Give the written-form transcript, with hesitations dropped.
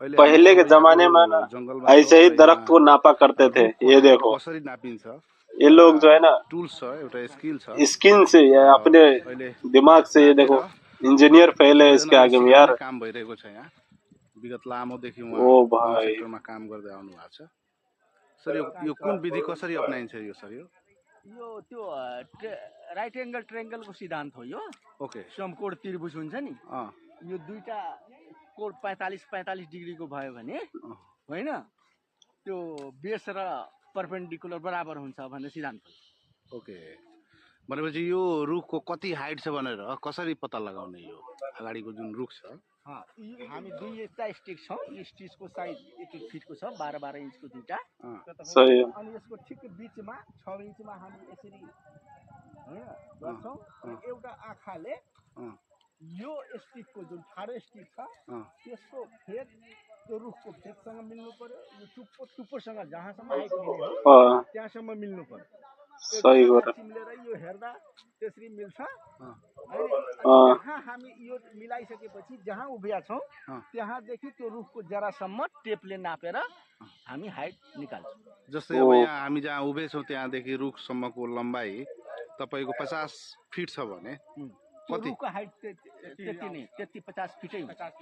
पहले के जमाने में ना ऐसे ही दरख्त को नापा करते थे। ये देखो कसरी नापिन्छ ये लोग जो है ना टुल्स छ एउटा स्किल छ स्किन से या अपने दिमाग से ये देखो इंजीनियर फेल है इसके आगे में यार। काम भइरहेको छ यहाँ विगत लामोदेखि ओ उहाँ भाई सेक्टरमा काम गर्दै आउनु भएको छ। सर यो कुन विधि कसरी अपनाइन्छ यो सर यो त्यो राइट एंगल ट्रायंगल को सिद्धांत हो यो। ओके समकोण त्रिभुज हुन्छ नि यो दुईटा कोण 45 डिग्री को भयो भने हैन त्यो बेस र परपेन्डिकुलर बराबर हुन्छ भन्ने सिद्धान्त हो। ओके भनेपछि यो रुखको कति हाइट छ भनेर कसरी पत्ता लगाउने यो अगाडिको जुन रुख छ हामी दुईटा स्टिक छौं। यो स्टिक को साइज 1-1 फिट को छ 12-12 इंच को दुईटा सही है। अनि यसको ठिक बीचमा 6 इन्चमा हामी यसरी हैन गर्छौं। एउटा आँखाले यो स्टिक को जुन ठाडो स्टिक छ त्यसको फेद त्यो रुखको फेदसँग मिल्नु पर्यो। यो टुप्पोसँग जहाँसम्म हाइट मिल्यो त्यहाँसम्म मिल्नु पर्यो। सही हो र मिलेर यो हेर्दा त्यसरी मिल्छ। जहाँ हामी यो मिलाइसकेपछि जहाँ उभिया छौं त्यहाँदेखि त्यो रुखको जरासम्म टेपले नापेर हामी हाइट निकाल्छौं। जस्तै अब यहाँ हामी जहाँ उभे छौं त्यहाँदेखि रुखसम्मको लम्बाइ तपाईको 50 फिट छ भने कति रुखको हाइट त्यति 50 फिटै हुन्छ।